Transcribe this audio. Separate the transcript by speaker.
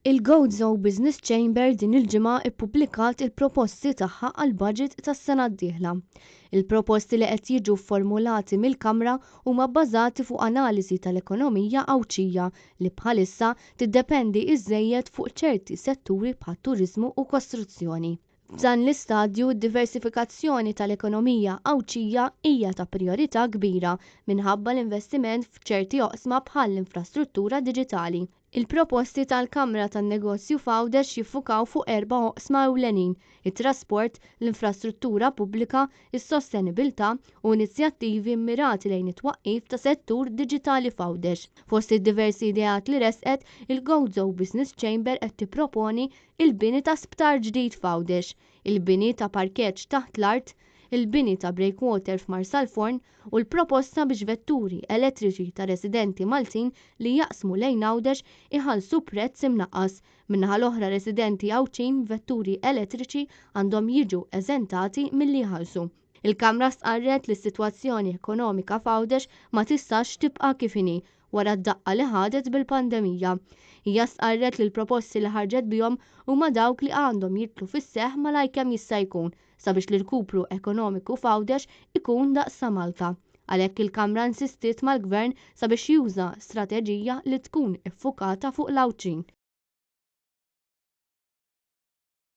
Speaker 1: Il-Gozo Business Chamber din il-ġimgħa ppubblikat il-proposti tagħha għall-baġit tas-sena d-dieħla. Il-proposti li qed jiġu fformulati mill-Kamra huma bbażati fuq analiżi tal-ekonomija Għawdxija li bħalissa tiddependi iżżejjed fuq ċerti setturi bħat-turiżmu u kostruzzjoni. F'dan l-istadju, d-diversifikazzjoni tal-ekonomija Għawdxija hija ta' prijorità kbira minħabba l-investiment f'ċerti oqsma bħall-infrastruttura diġitali. Il-proposti tal-Kamra tan-Negozju f'Għawdex jiffukaw fuq erba' oqsma ewlenin, it-trasport, l-infrastruttura pubblika, is-sostenibilità u inizjattivi mmirati lejn it-twaqqif ta' settur diġitali f'Għawdex. Fost id-diversi ideat li ressqet, il-Gozo Business Chamber qed tipproponi il-bini ta' sptar ġdid f'Għawdex, il-bini ta' parkeġġ taħt l-art, il-bini ta' breakwater f'Marsalforn u l-proposta biex vetturi elettriċi ta' residenti Maltin li jaqsmu lejn Għawdex iħallsu prezz imnaqqas. Min-naħa l-oħra residenti Għawdxin b'vetturi elettriċi għandhom jiġu eżentati milli jħallsu. Il-Kamra stqarret li s-sitwazzjoni ekonomika f'Għawdex ma tistax tibqa' kif inhi wara d-daqqa li ħadet bil-pandemija. Hija stqarret li l-proposti li ħarġet bihom huma dawk li għandhom jidħlu fis-seħħ malajr kemm jista' jkun sabiex l-irkupru ekonomiku f'Għawdex ikun daqs ta' Malta. Għalhekk il-Kamra insistiet mal-Gvern sabiex juża strateġija li tkun iffukata fuq l-Għawdxin.